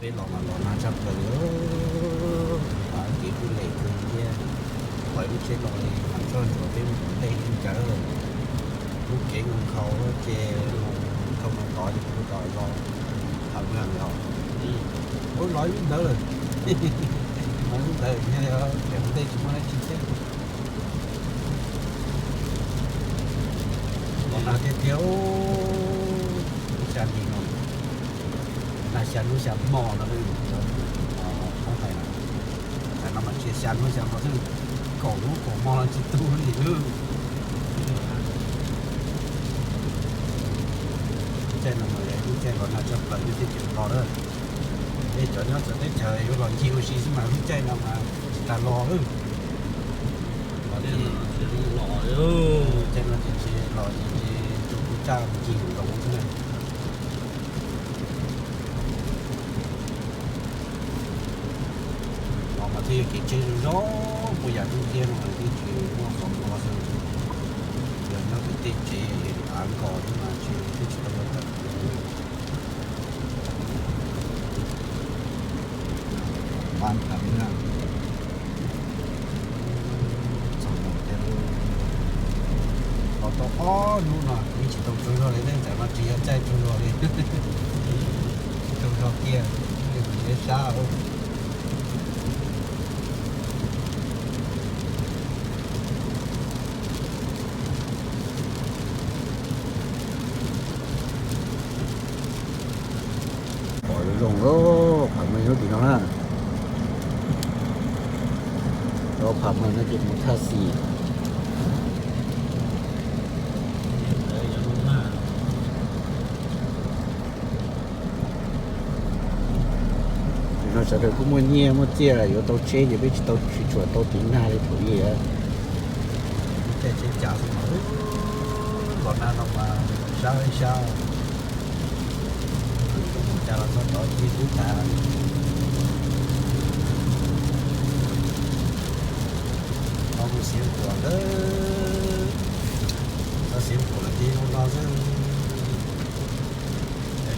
Peb los mas los nag tshaj plaws li, kev kuj lem kawg thiab. Pais lub tsheb los li mas txog ntawm peb mus ntej ib ncawv, lub kev nkhaus ces mus dhau mus tod ces kuj tau los. Thaum mus los, ub, los ib lub ntawd lawm, los ib lub ntawd thiab, pem ua ntej tsis muaj dab tsi thiab. Los nag tiag tiag, lub xya hli no, nag xya hnub xya hmo no, Hmoob hais, tam no mas tsis xya hnub xya hmo xwb, kaum hnub kaum hmo los tsis tu li lawm. Lub caij no mas yog lub caij los nag tshaj plaws li teb chaws Nplog na. Peb cov nyob txawv teb chaws yuav los ncig ua si xwb mas lub caij no mas tsis tas los lawm. Caij no ces tsis los ces tsuas ua tsaj ncig zoov xwb na. Los mas thiaj yog kev tsheb zoo zoo, puas yam tub tiab no mas twb tsis muaj qhov muag xwb. Yog nyob pem tej tsev av nkos xwb mas tsis, twb tsis tau muaj tawm. Pab tham li na, txog no tiag, los tau ob hnub no yeej tsis tau tsaug zog li, tej ntawd mas tsis yog caij tsaug zog li. Tsaug zog kiag, neb sab. Pom zoo zoo lawm, pham meej lub tim no na. Cov pham meej no ces mus thaj xis. Tim no sawv daws kuj muaj nyiaj muaj txiaj yuav tau tsheb ces peb tsis tau, tsis tshua tau tiv nag li thaum ub. Tej tsheb cav xwb mas, los nag no mas sab sab. Mus cas los txog tod ncig xwb tas. No mus Xiav Khuam lawm, txog Xiav Khuam lawm ces zoo no xwb.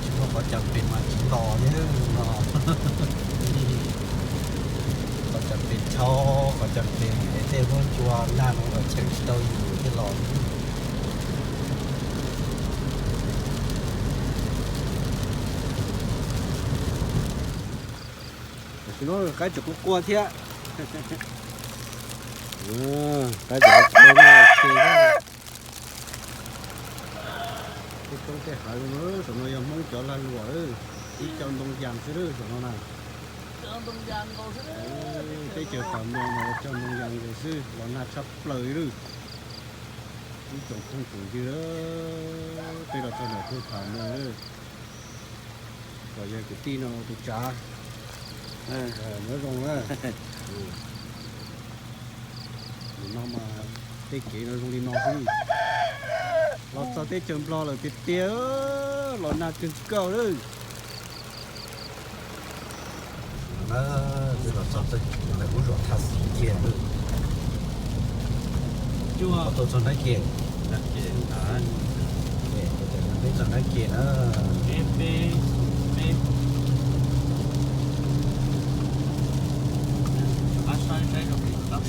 Tsis muaj qhov cas pes mas tsis los thiab no. Qhov cas pes tshau, qhov cas pes es tej huab cua nag no los cheem tsis tau yus thiaj los. Tam sim no qaib tseem quaj quaj thiab. Qaib tseem quaj quaj. Tej roob tej hav zoo, saum no yog Hmoob cov lag luam lawm, ib co ntoo yas xwb lawm saum no na. Teb chaws Pham Meej no cov ntoo yas nkaus xwb, los nag tshaj plaws li. Ib tsoom phooj tsoom ywg, peb los txog ntawm thaj Pham Meej lawm. Kom yog kwv tij no tus tsav, nyob zoo na. Nim no mas tej kev no zoo li no xwb. Los txog teb chaws Nplog lawm tiag tiag, los nag kawg nkaus lawm. Twb los txog ntawm lub zos Thaj Xis tiag. Tuaj txog nrab ke, peb txog nrab ke na.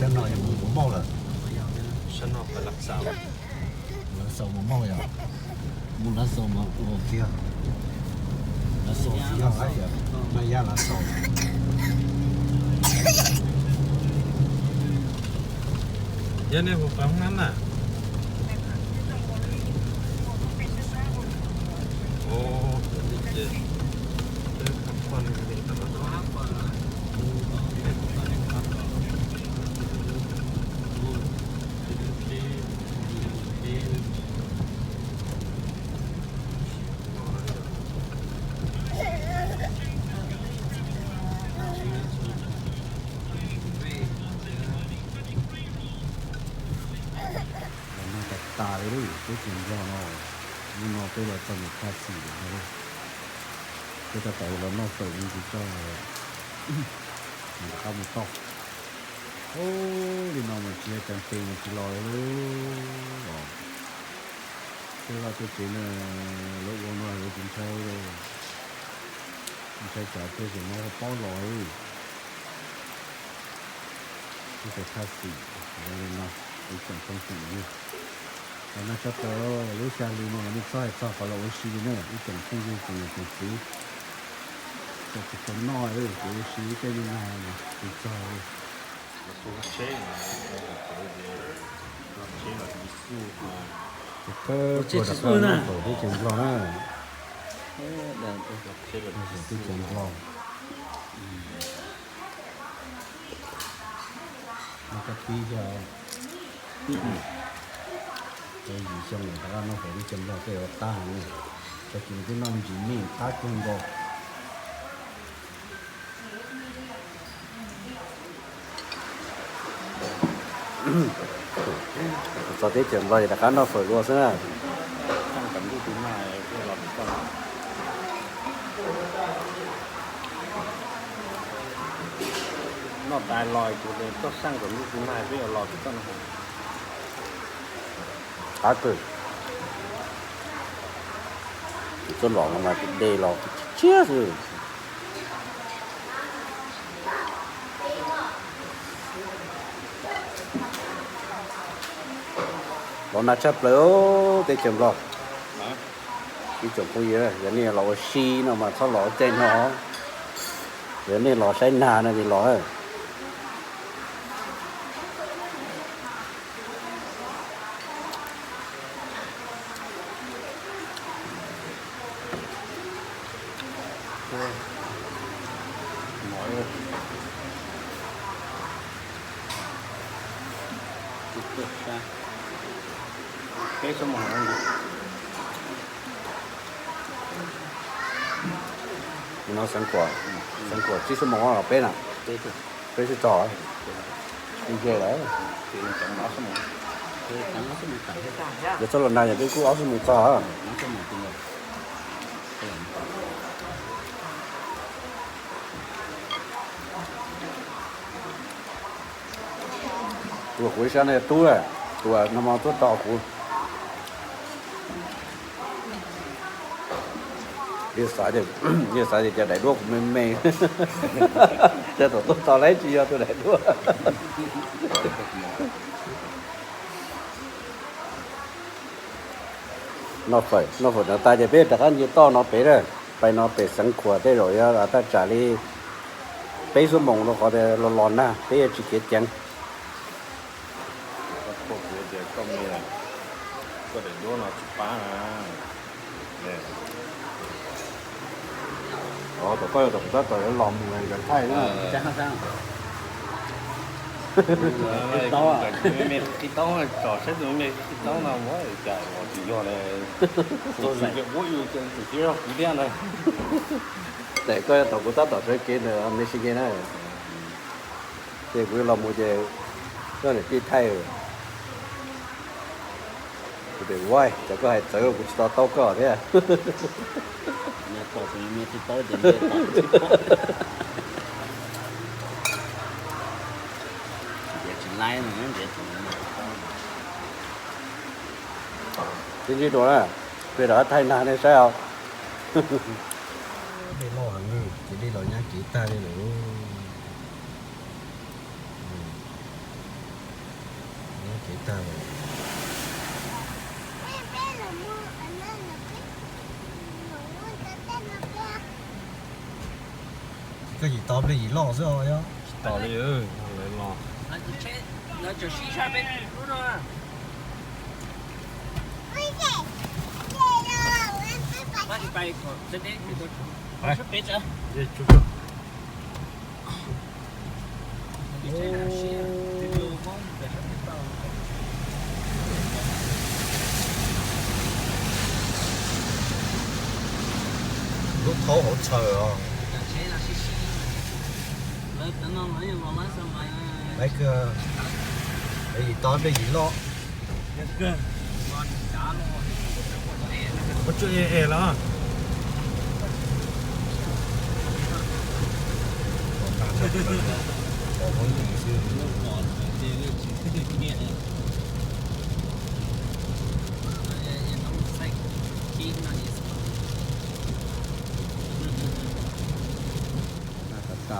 Sab no yog mus Mauj lawm. Sab no Lav Xaus, Lav Xaus mus Mauj yog. Mus Lav Xaus mas ua kiag, Lav Xaus Xi Yos, Maj Yaj Lav Xaus. Yog nej hu qab na na. Los nag tas tas li lawm, teb chaws Nplog no. Hnub no peb los txog ntawm Thaj Xis lawm no. Peb tab tom los noj fawm me ntsis tso, rov qab mus toj. Ub, li no mas tsis yog cas pes mas tsis los li lawm os. Tej vaj tej tsev na, lawv ua no lawv tsis ntshai li. Ntshai tsam tej zaum no ua pob los li. Ib co thaj xim li no, ib tsoom phooj ywg, los nag tshaj plaws, lub xya hli no los nej txhob hais txog qhov los ua si li na ib tsoom phooj ywg tsoom niam tsoom txiv. Cov tsis tau noj kuv ua si ib tej li no tsis txog li. Tus peb puag rov qab noj fawm teb chaws Nplog na. Fawm teb chaws Nplog. Noj kab pib xyoo, yim xyoo lawm rov qab noj fawm teb chaws Nplog tej ua tag ne. Tag kis twb noj me ntsis mij qab kawg nkaus. Txog teb chaws Nplog rov qab noj fawm dua xwb na. Noj tas los kuv koj saj kom ntuj tus nag peb yuav los peb toj no. Qab kawg. Tus txoj los no mas de los tshiab xwb. Los nag tshaj plaws teb chaws Nplog. Ib tsoom phooj ywg, yog nej los ua si no mas txhob los ua caij no. Yog nej los saib nag no ces los. Peb xuab moos. No xeev khuam, xeev khuam tsib xuab moos los peb na. Peb xwb txog. Ib ze lawm. Yog txhob los nag yog peb kuj ob xuab moos txog. Tus kuv ib sab no yog tub, tus no mas tuaj tos kuv. Yeej xav, yeej xav tias cov daim duab kuv me me, ces thaum tuaj tos lawm tsis yog tus daim duab. Noj fawm, noj fawm no tas ces peb rov qab nce toj no pem lawm, pem no pem Xeev Khuam tej zaum yog thaj tsam li peb xuab moos rau qhov tias los los nag peb yuav tsis khiav ceev. Koj daim duab no tsis pab na. Tom koj yog tom kuv tab tom yuav los mus cov thaij na. Qhib taub, tsom saib tus me qhib taub no muab cas los tsis yog na. Tus tus ua tus siab zog kuv thiab na. Ces koj yog tom kuv tab tom sawv kev ntawm Michigan na. Ces kuv yuav los mus ces koj niam tij thaij. Kuv tias, ua cas koj hais txawv kuv tsis to taub koj thiab. Sib ntsib dua na, peb rov qab thaij nag nej saib os. Dej loj heev, ces dej los nyab kev tag li lawm. Nyab kev tag lawm. Koj yim tau pliag yim loj xwb os. Tsis tau li, lawv los. Lub thaub hauv txhaws os. Laiv kawg, yim tau pliag yim loj. Ua tsuj es es los.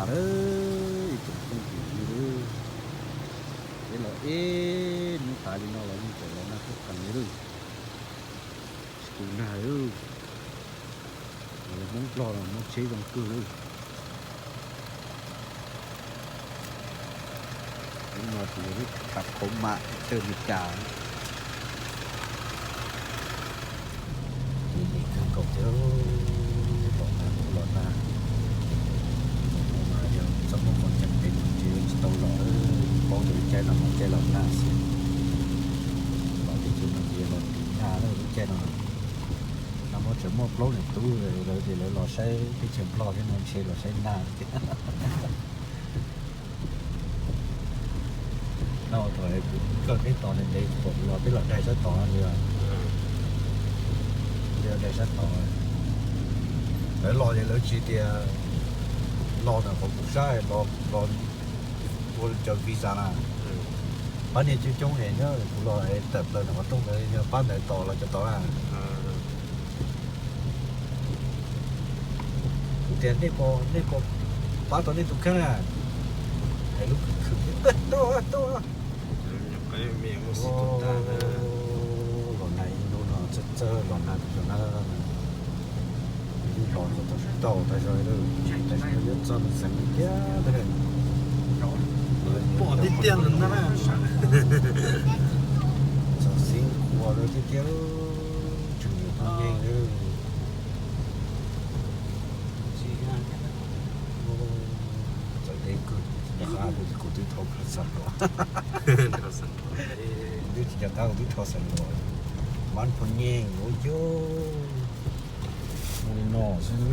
Ib tsoom phooj ywg, peb los ib hnub tas li no los yeej tseem los nag tuaj qees li lawm. Tsis tu nag li. Los Hmoob Nplog los muaj tsheb zoo kawg li. Hnub no ces yog lub tshav khauv mam chaw Meskas. Ces yeej kawg nkaus thiab, los nag kuj los nag. Hnub no yog txhob muaj qhov tseem ceeb ces tsis tau los, paub tias lub caij no mas caij los nag xwb. Los teb chaws no ces los tiv nag lub caij no. Nag hmo tseem muaj plaub niam tub lawv tias lawv los saib teb chaws Nplog thiab no ntshe los saib nag thiab. No thaum kuv kawm peb tos ntev ntev kuv pom kuv los peb los daig sab tod li, peb los daig sab tod. Lawv los ces lawv tsis tias los ntawm qhov kuv saib los, los ua cov visa na. Pab niag coob coob es nyob kuv los tawm plaws ntawm qhov rooj ntawd yog pab ntawd tos los cov tod na. Kuv tias nej puas, nej puas pab tau nej tus kheej na? Es lub khwv khwv, tau tau. Los nag ib hnub no txawj txawj los nag tus no na. Yeej los txog tau tag zog, tab sis yuav txog nws xeev tiag tiag. Pom tiag tiag lawm na. Txog xeev Khuam lawm tiag tiag, tseem niam phooj ywg. Txawm deb kawg, kuv twb thau Xas Luas, kuv twb tsis nco qab kuv twb thau Xas Luas. Mab phooj ywg, ua yog mus li no xwb.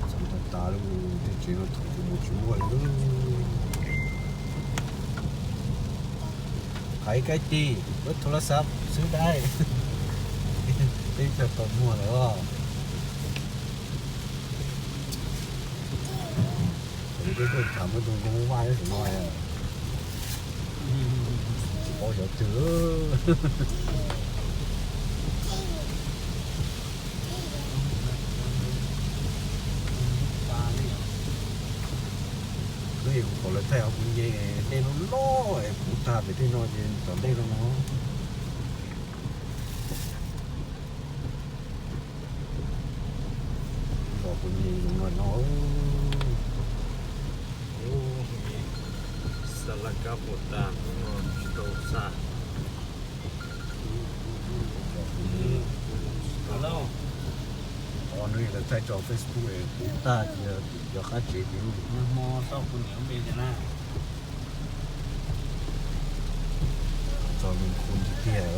Txawm tas tas lub tej tsev no thaum kuv mus tsis muaj li. Hais ib kab tis, lub thaum lab xav xwb dab, peb cog tau muag lawm os. Thaum peb tuaj tham muaj tus zoo vaj ib sim no, tsis paub xyov twg. Hnub ib kuv pom lawv thaij hauv kuv nce dej loj loj es puv tag pem tej no ces tom ntej no no. Los kuv nce zoo no no. Xa laj kab puas tas no tsis tau xa. Os, nws lawv thaij tso Facebook es puv tag ces yog qab tsev ces. Txog Moos Khum tiag tiag.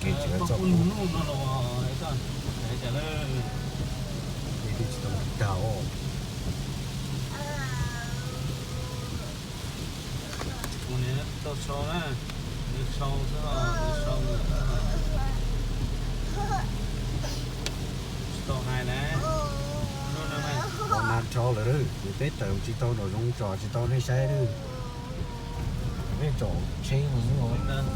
Kev tseem txoj, kev twb tsis tau tiv tag os. Tau sau na, nws sau xwb, nws sau nws xwb. Tsis tau hais na. Los nag nrho lawm, ces peb tawm tsis tau nraum zoov tsom tsis tau nej saib lawm. Peb tsom tsheb mus xwb os.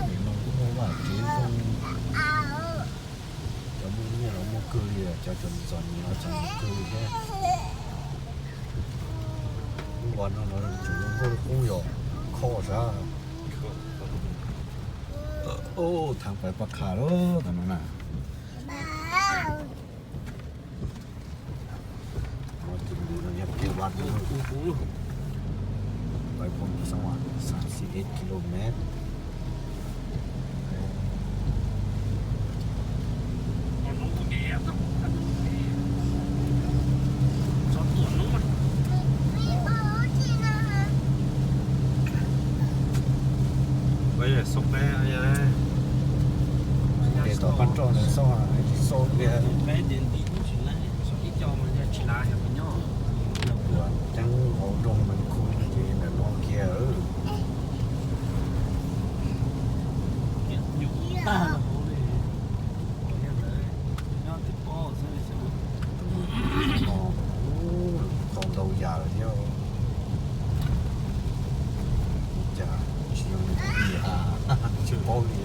Nim no kuj muaj vaj tsev zoo. Cov muaj nyiaj los muaj kawg li, cov txom txom nyem los txom nyem kawg li thiab. Lub vaj no los tseem zoo nkauj li qub yom, khov sav. Thaj pais paj qha lawm tam no na. Vaj no yog peb vaj no, peb pom xyov xas xib ib kilomet. Ces tom qab nroj ntawd xauj, tsis xauj kiag. Ceeb hauv nroog Moos Khum ces ntawm no kiag. Tus no kho ntau yam lawm thiab. Cas tsis yog nws tus ib yam, tsis paub li.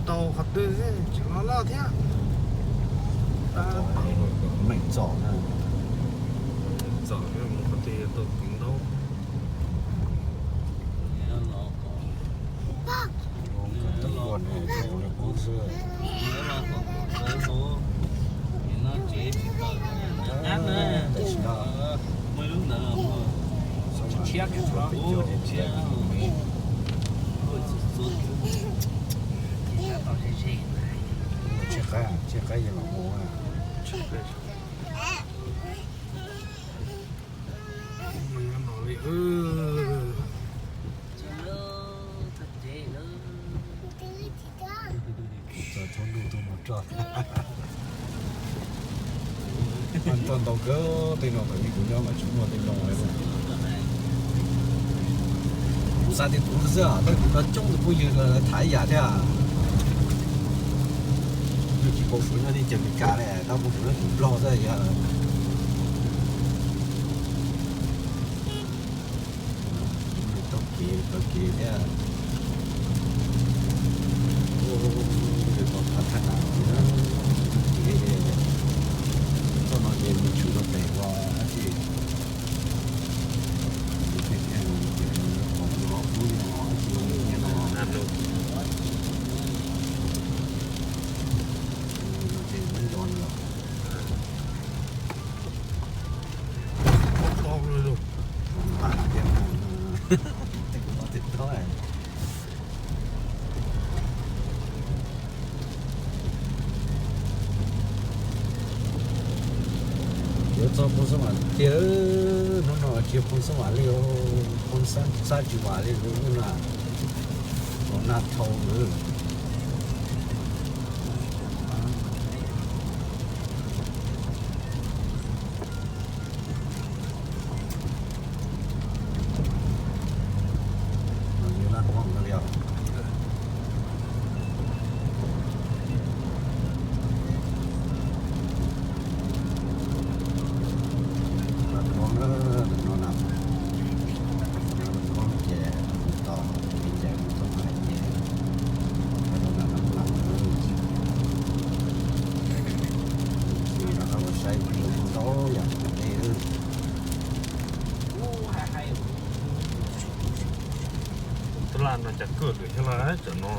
Tau qhov twg tseem los loj thiab. Meem txom na. Txom mus qhov twg tau kev ntaub. Tsij qaib, tsij qaib los mus. Txog thaum ntuj tuaj mus roj. Roj ntau kawg, tej no thaum ub kuv nyob mas tsis muaj tej no li. Kuv xav tias kuv xwb, tab sis kuv coob tus phooj ywg lawv tham ib yam thiab. Yus tsis paub suav nyob teb chaws Amelikas li, tab paub suav nyob tim Nplog xwb yog. Taug kev, taug kev thiab. Ua, pom thaj na, kev, txoj no ces mus tshwm rau pem ua dab tsi. Mus tej thiab, ces pom ua hlub li no, ua dab tsi nyiam no. Ces muab nco lawm. Yuav txog Phoos Xob Vam tiag, hnub no tsis yog Phoos Xob Vam li, Phoos Xab Tsis Vam li lub hnub no, los nag dhau lawm. Saib ntau yam tej. Tus laj no cas kuj lwm thiab lawm cov no.